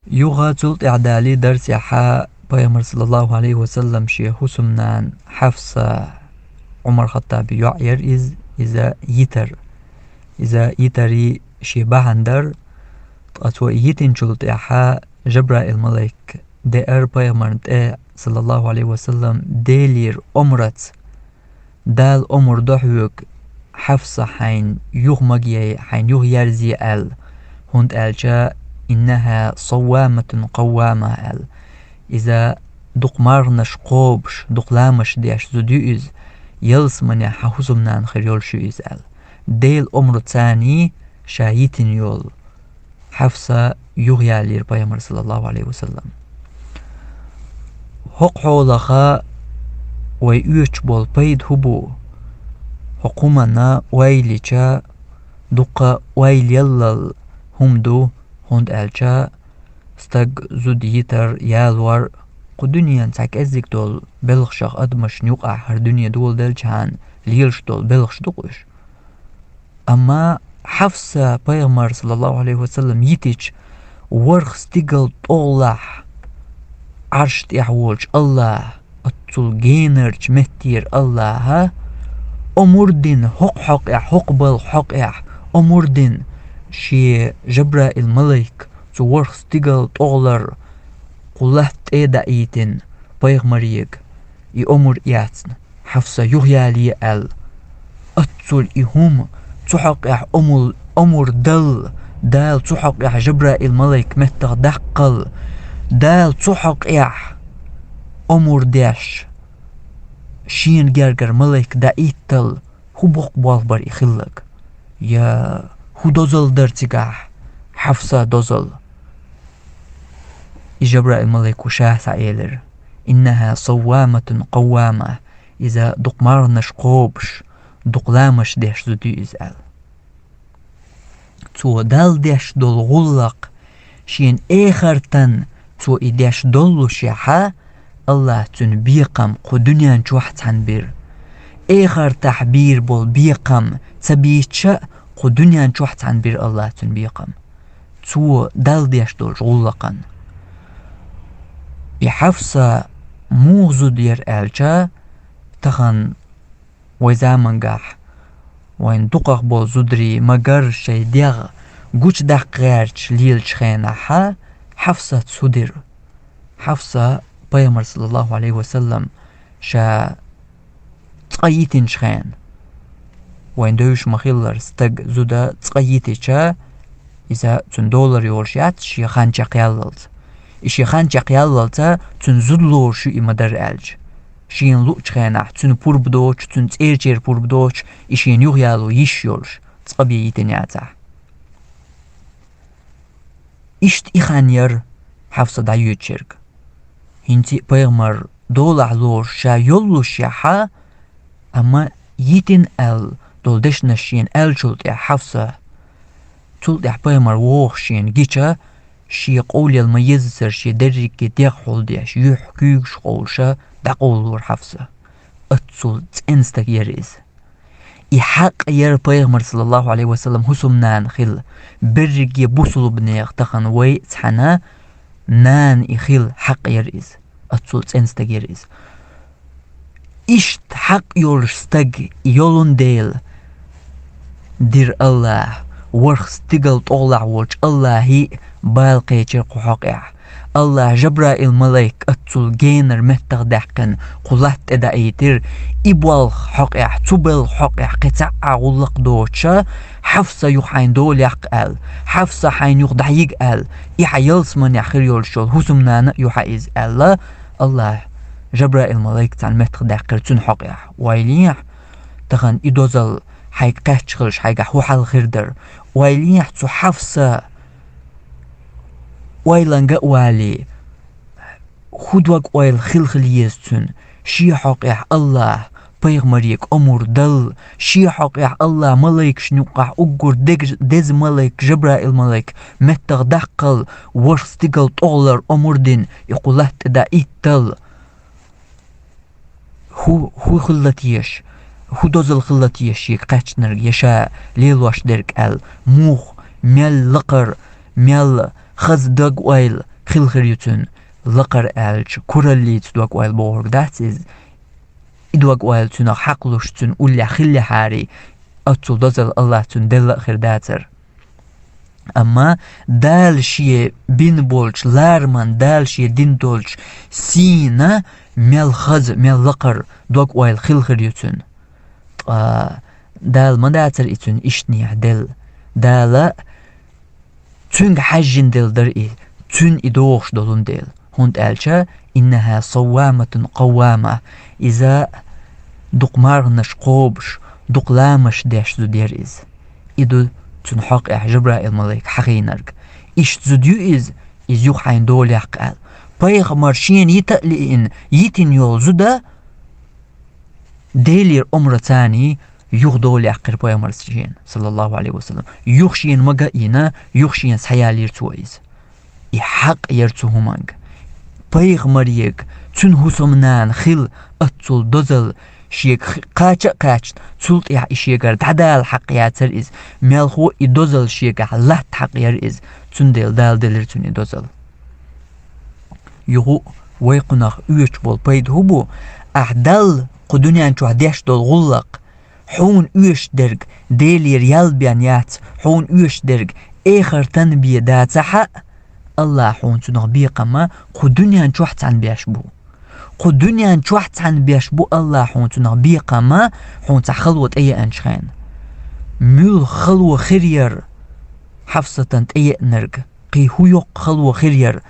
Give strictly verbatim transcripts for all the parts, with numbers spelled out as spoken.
Юха цул тӀаьхьа далий дарсехьа пайхамар, саллаллаху Ӏалайхи ва саллам, шен хӀусамнана Хьафса, Ӏумар Хаттаби йоӀ яр иза, иза йитар. Иза йитари шен бахьан дар, ткъа цо и йитинчул тӀаьхьа Жабраил малайк деар пайхамарна тӀе, саллаллаху Ӏалайхи ва саллам, Делера омраца. Дала омар до хьоьга, Хьафса, хьайна юха магаяй, хьайна юха ерзе аьлла, хӀунда аьлча: «Иннаха савваматун къаввама», аьлла. Иза дукха марханаш кхобуш, дукха ламазаш деш зуда ю иза, ялсаманехь хьан хӀусамнана хир йолуш ю иза аьлла. Делан омрацаний ша йитина йолу Хьафса юхаялийра пайхамар, саллаллаху Ӏалайхи ва саллам. ХӀокху хьолаха вай оьцуш болу пайда хӀун бу? ХӀокху хӀуманна ойла йича, дуккха ойла яллал хӀума ду, хӀунда аьлча стаг зуда йитар, ялор кху дуьненан цхьа кӀеззиг долу белхашах, адамашна юкъахь хӀара дуьне доладелчхьана лелаш долу белхаш ду-кх уьш. Амма Хьафса пайхамар, саллаллаху Ӏалайхи ва саллам, йитича, ворхӀ стигал тӀехула Ӏарш тӀехь волчу АллахӀа, оццул генарчу меттера АллахӀа, омра дина хӀокху хьокъехь, хӀокху балха хьокъехь, омра дина шен Жабраил малайк цу ворхӀ стигал тӀехула кху латта тӀе а даийтина пайхамарега, и омра эцна, Хьафса юхаялае аьлла. Оццул и хӀума, цу хьокъехь омул-, омра дал, Дала цу хьокъехь Жабраил малайк меттах даккхал, Дала цу хьокъехь омра деш, шена гергара малайк даиттал, хӀун боккха болх бара и хилларг? Я хӀун дозалла дара цигахь Хьафса дозалла? И Жабраил малайко ша схьаэлира: «Иннаха савваматун къаввама», иза дукха марханаш кхобуш, дукха ламазаш деш зуда ю иза аьлла. Цо Далла деш долу гӀуллакх шена эхартан цо и деш доллушехьа, АллахӀа цуьнан бекхам кху дуьнен чохь цхьаьна бира. Эхартахь бийр болу бекхам ца бийцча а, кху дуьнен чохь цхьаьна бира АллахӀа цуьнан бекхам. Цо Далла деш долчу гӀуллакхана. И Хьафса муха зуда яра аьлча, тахана вай замангахь вайн дукхах болу зударий, магар шайн дегӀ гучудаккха гӀерташ лелачу хенахьа, Хьафсат хӀун дира? Хьафса пайхамар, саллаллаху Ӏалайхи ва саллам, ша цкъа йитинчу хенахь, вайн девзаш ма-хиллара, стаг, зуда цкъа йитича, иза цуьнан долар йолуш яц шен хан чекхъяллалц. И шен хан чекхъяллалца цуьнан зуда лоруш ю и ма-дарра аьлча. Шена луучу хенахь, цуьнан пурба доцуш, цуьнан цӀерачеран пурба доцуш, и шена юхаяло йиш йолуш, цкъа бен йитина яцахь. Иштта и хан яра Хьафса дӀайоьдучуьрга. ХӀинца а пайхамар долахь лоруш ша йоллушехьа, амма йитина аьлла долу дешнаш шена аьллачул тӀаьхьа Хьафса, цул тӀаьхьа пайхамар вогӀуш шена гича, шен къовлаяла ма-еззара шен дерриге дегӀ хьулдеш, юьхь куьйгаш къовлуша дӀакъовлалора Хьафса. Оццул цӀена стаг яра иза. И хьакъ яра пайхамар, саллаллаху Ӏалайхи ва саллам, хӀусамнана хила, берриге бусулба нехан тахана вай цхьаьна нана и хила хьакъ яра иза. Оццул цӀена стаг яра иза. Иштта хьакъ йолуш стаг йолун дела, дира АллахӀа, ворхӀ стигал тӀехулахь волчу АллахӀий бала кхечира кху хьокъехь. АллахӀа Жабраил малайк оццул генара меттах даьккхина кху латта тӀе даийтира, и болх хьокъехь, цу белха хьокъехь кхин цхьа а гӀуллакх доцуша, Хьафса юха хьайна дола яккха аьлла, Хьафса хьайна юха дӀахьийга аьлла, и хьан ялсаманехь хир йолуш йолу хӀусамнана а ю хьан иза аьлла, АллахӀа Жабраил малайк цхьаьна меттах даьккхира цуьнан хьокъехь. Ойла йехьа, тахана и дозалла хьайга кхаьчча хилча хьайгахь хӀун хьал хир дара? Ойла йехьа, цу Хьафса ойланга а валий, хӀун дог-ойла хила-хила еза цуьнан, шен хьокъехь АллахӀа пайхамарега омра дала, шен хьокъехь АллахӀа малайкашна юккъахь уггар дег-, деза малайк, Жабраил малайк, меттах даккхал, ворхӀ стигал тӀехулара омра дина, и кху латта тӀе даиттал. ХӀу-, хӀун хилла теша, хӀун дозалла хилла теша шега кхаьчнарг, я ша лелош дерг аьлла, муха, мел лакхара, мел хаза дог-ойла, хила хир ю цуьнан, лакхара аьлча, кураллица дог-ойла бохург дац иза. И дог-ойла цуьнах хьакхалуш цуьнан уллехь хиллехьарий, оццул дозалла АллахӀа цунна делла а хир дацара. Амма Дала шен бина болчу лараман, Дала шен дина долчу сийна мел хаза, мел лакхара дог-ойла хила хир ю цуьнан. Ткъа Дала ма дацара и цуьнан ишттанехьа делла. Дала цуьнга хьаьжжина делла дара и, цуьнан и догӀуш долун дела. ХӀунда аьлча: «Иннахьа савваматун къаввама». Иза дукха марханаш кхобуш, дукха ламазаш деш зуда яра иза. И ду цуьнан хьокъехь Жабраил-малик хьахийнарг. Иштта зуда ю иза, иза юха хьайна дола яккха аьлла. Пайхамар шена йита а лиъна, йитина йолу зуда Делера омра царний юха дола яьккхира пайхамарца шена, саллаллаху Ӏалайхи ва саллам. Юха шена ма гаийна, юха шена схьаялийра цо иза. И хьакъ яра цу хӀуманга. Пайхамарега, цуьнан хӀусамнана хила оццул дозалла шега х-, кхача а кхаьчна, цул тӀаьхьа и шегара дӀадала хьакъ яцара иза. Мелхо и дозалла шегахь латта хьакъ яра иза. Цундела Дала делира цуьнан и дозалла. Юха а вай кхунах оьцуш болу пайда хӀун бу? Ахь Далла кху дуьнен чохь деш долу гӀуллакх, хьуна оьшуш дерг Делера ял бен яц, хьуна оьшуш дерг эхартан бен дацахь а, АллахӀа хьуна цунах бекхам кху дуьнен чохь цхьаьна беш бу. Кху дуьнен чохь цхьаьна беш бу АллахӀа хьуна цунах бекхам, хьуна цхьа хало тӀееанчу хенахь. Муьлха хало хир яра Хьафсатан тӀееанарг, кхин хӀун йоккха хало хир яра?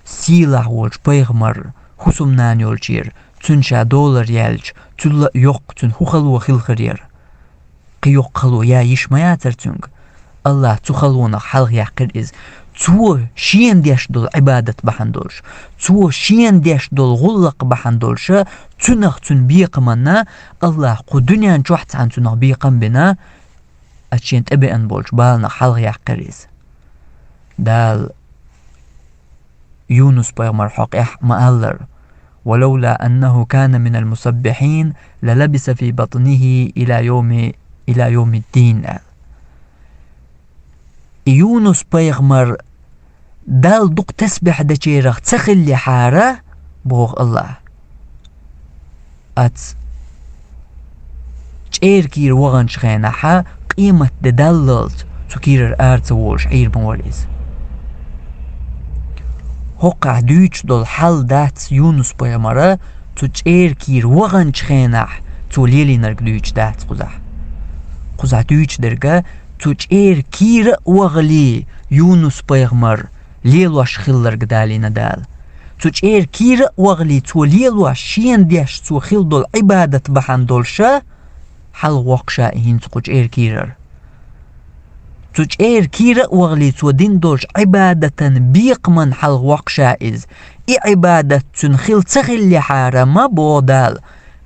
Сийлахь волчу пайхамар хӀусамнана йолчера, цуьнан ша долар яьлча, цул а йоккха цуьнан хӀун хало хила хир яра? Кхин йоккха хало ян йиш ма яцара цуьнга. АллахӀа цу халонах хьалха яьккхира иза. Цо шена деш долу Ӏибадат бахьана долуш, цо шена деш долу гӀуллакх бахьана долуша, цунах цуьнан бекхаманна АллахӀа кху дуьнен чохь цхьаьна цунах бекхам бина, ас шена тӀебеана болчу баланах хьалха яьккхира иза. Дала Юнус-пайхамар хьокъехь ма-аллара: «Ва лавла аннаху кана минал мусаббихьин, ла лабиса фи батнихи ила йоми, ила йомиддин», – аьлла. И Юнус-пайхамар Далла дукха тасбихь дечерах ца хиллехьара, боху АллахӀа, ас чӀеран кийра ваханчу хенахь, къематде даллалц цу кийрара ара ца волуш Ӏийр ма вара иза. ХӀокхахь дуьйцуш долу хьал дац Юнус-пайхамара, цу чӀеран кийра ваханчу хенахь цо лелийнарг дуьйцуш дац кхузахь. Кхузахь дуьйцуш дерг, цу чӀеран кийра а вахале, Юнус-пайхамар лелош хилларг далийна Дала. Цу чӀеран кийра а вахале, цо лелош, шена деш цо хила долу Ӏибадат бахьана долуша, хьалха воккхуш а и хӀинца кху чӀеран кийрара. Цу чӀеран кийра а вахале, цо дина долчу Ӏибадатан бекхаман хьалха воккхуш а иза. И Ӏибадат цуьнан хила ца хиллехьара, ма боху Дала,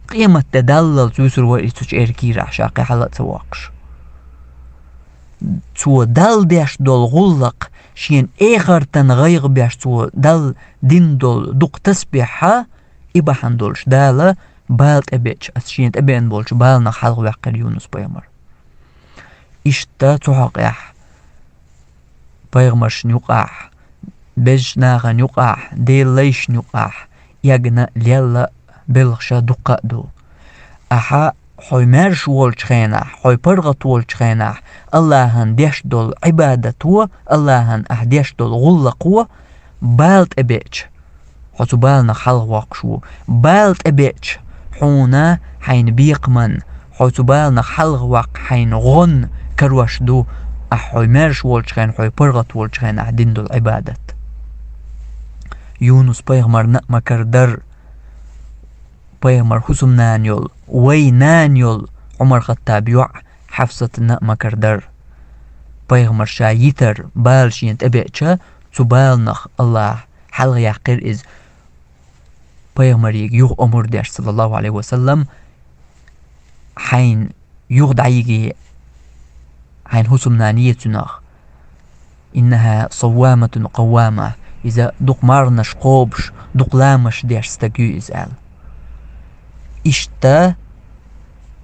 къематде даллалц вуьсур вара иза цу чӀеран кийрахь ша кхин хьала а ца воккхуш. Цо Далла деш долу гӀуллакх, шена эхартан гӀайгӀа беш цо Далла дина долу дукха тасбихьа, и бахьана долуш Дала бала тӀебеача, ас шена тӀебеана болчу баланах хьалха ваьккхира Юнус-пайхамар. Иштта цу хьокъехь пайхамаршна юкъахь, безачу нахана юкъахь, Делан лайшна юкъахь эгна, лелла белхаша дуккха а ду. Ахьа хьо маьрша волчу хенахь, хьо паргӀат волчу хенахь, АллахӀан деш долу Ӏибадато, АллахӀан ахьа деш долу гӀуллакхо бала тӀебеача, хьо цу баланах хьалха воккхуш ву. Бала тӀебеача, хьуна хьайна бекхаман, хьо цу баланах хьалха ваккха хьайна гӀонна карош ду, ахьа хьо маьрша волчу хенахь, хьо паргӀат волчу хенахь дина долу Ӏибадат. Юнус-пайхамарна а макар дара, пайхамар хӀусамнана йолу, вай нана йолу Ӏумар-Хаттабан йоӀ Хьафсатна а макар дара. Пайхамар ша йитар бала шена тӀебеача, цу баланах АллахӀа хьалха яьккхира иза, пайхамарига юха омра деш, саллаллаху Ӏалайхи ва саллам, хьайна юха дӀайиге, хьайна хӀусамнана е цунах. «Иннахьа савваматун къаввама», иза дукха марханаш кхобуш, дукха ламазаш деш стаг ю иза аьлла. Иштта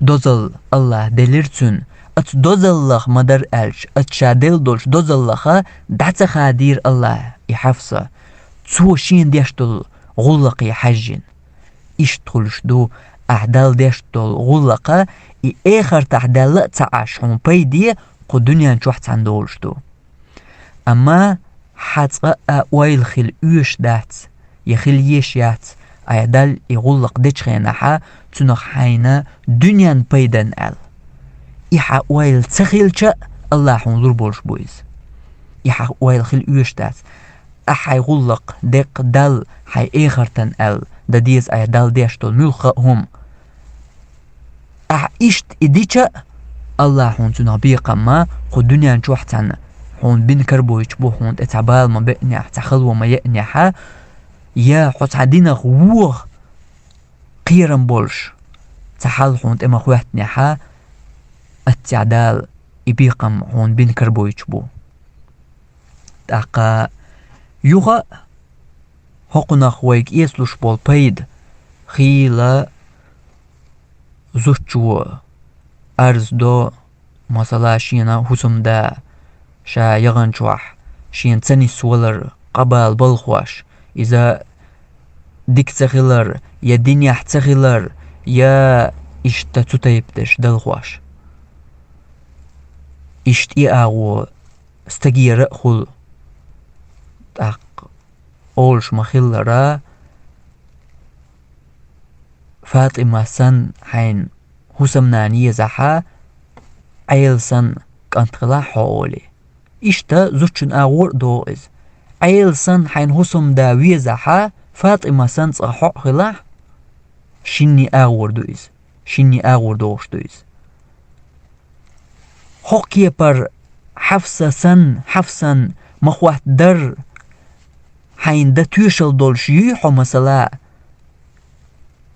дозалла АллахӀа делира цуьнан, оцу дозаллах ма-дарра аьлча, оцу ша делла долчу дозаллаха дӀа ца хадийра АллахӀа. и Хьафса, цо шена деш долу гӀуллакхе хьаьжжина. Иштта хуьлуш ду, ахь Далла деш долу гӀуллакх, и эхартахь даьлла а ца Ӏаш хьуна пайде, кху дуьнен чохь цхьаьна долуш ду. Амма хьан цкъа а ойла хила оьшуш дац, я хила еш яц, айхьа Далла и гӀуллакх дечу хенахьа, цунах хьайна дуьнен пайдана аьлла. И хьан ойла ца хилча а, Аллахь хьуна лур болуш бу иза. И хьан ойла хила оьшуш дац. Ахь хьайн гӀуллакх деккъа Далла, хьайн эхартан аьлла, дан деза айхьа Далла деш долу муьлхха а хӀума. Ахь иштта и дича а, Аллахь хьуна цунах бекхам ма, кху дуьнен чохь цхьаьна хьуна бина карабойтуш бу, хьуна тӀе цхьа бала ма беънехь, цхьа хало ма еънехьа, я хьо цхьа динах вуха кхерам болуш, цхьа хьал хьуна тӀе ма хӀоьттинехьа, аццехь Дала и бекхам хьуна бина карабойтуш бу. ТӀаккха юха а хӀокхунах вайга эцалуш болу пайда хийла зудчо арз до, масала, шена хӀусамда ша яханчохь шена ца нисвалар, къа бала балхош, иза дика ца хилар, я динехь ца хилар, я иштта цу тайпа дерш далхош. Иштта и агӀо стагера а хуьлу. ТӀаккха олуш ма-хиллара, ФатӀима санна хьайна хӀусамнана езахьа, Ӏела санна кӀант хилахь хьо олий. Иштта зудчун агӀор а догӀу иза. Ӏела санна хьайна хӀусамда везахьа, ФатӀима санна цкъа хьо а хилахь, шинний агӀор ду иза, шинний агӀор догӀуш ду иза. ХӀокху кепара Хьафса санна, Хьафсан ма-хӀоттадар, хьайна дан тоьшалла долуш юй хьо, масала,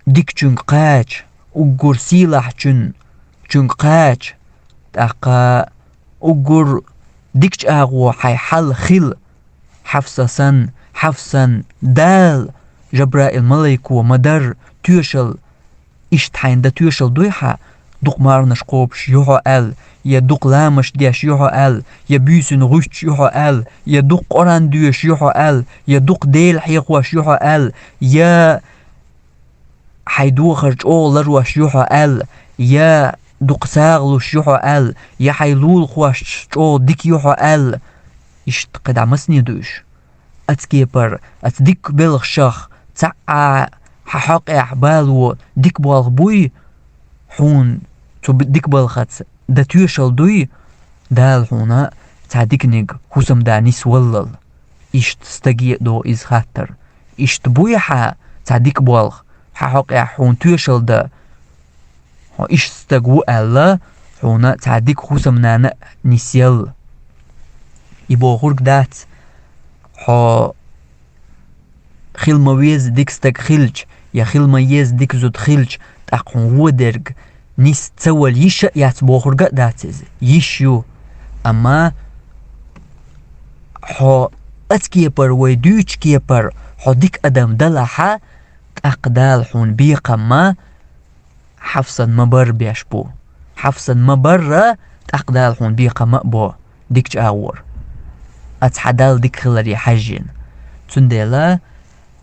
дикачуьнга кхача, уггар сийлахьчун, чуьнга кхача, тӀаккха уггар дикачу агӀо хьайн хьал хила, Хьафса санна, Хьафсан Дала, Жабраил малайко ма-дарра тоьшалла, иштта хьайна дан тоьшалла дуй хьан, дукха марханаш кхобуш ю хьо аьлла, я дукха ламазаш деш ю хьо аьлла, я буьйсанна гӀуьттуш ю хьо аьлла, я дукха Къуръан доьшуш ю хьо аьлла, я дукха Дела хьехош ю хьо аьлла, я хьайн духар чӀогӀа ларош ю хьо аьлла, я дукха сагӀа луш ю хьо аьлла, я хьайн лулахошца чӀогӀа дика ю хьо аьлла. Иштта кхидӀа масане ду уьш? Оцу кепара, оцу дика белхашах цхьаъ а хьан хьокъехь бало дика болх буй, хьуна цу б-, дика балхаца дан тоьшалла дуй, Дала хьуна цхьа диканиг хӀусамда нисваллал. Иштта стаге а догӀу иза хаттар. Иштта буй хьан цхьа дика болх, хьан хьокъехь хьуна тоьшалла дан, хьо иштта стаг ву аьлла, хьуна цхьа дика хӀусамнана а нисъелла. И бохург дац, хьо хила ма веза дика стаг хилча, я хила ма еза дика зуда хилча, тӀаккха хьуна вон дерг нис ца вала йиш а яц бохург а дац иза. Йиш ю. Амма хьо оцу кепара, вай дуьйцучу кепара, хьо дика адам далахьа, тӀаккха Дала хьуна бекхам ма, Хьафсан ма-барра беш бу. Хьафсан ма-барра, тӀаккха Дала хьуна бекхам а бо, дикачу агӀор, оцу хьан Далла дика хиларе хьаьжжина. Цундела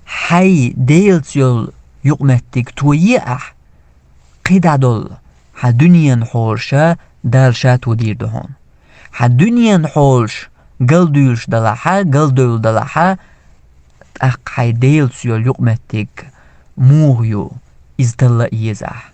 хьайн Делаца йолу юкъаметтиг тое ахь, кхидӀа долу хьан дуьненан хьолаша Дала ша тодийр ду хьуна. Хьан дуьненан хьолаш галдуьйлуш далахьа, галдевлла далахьа, тӀаккха хьайн Делаца йолу юкъаметтиг муха ю, иза талла а еза ахь.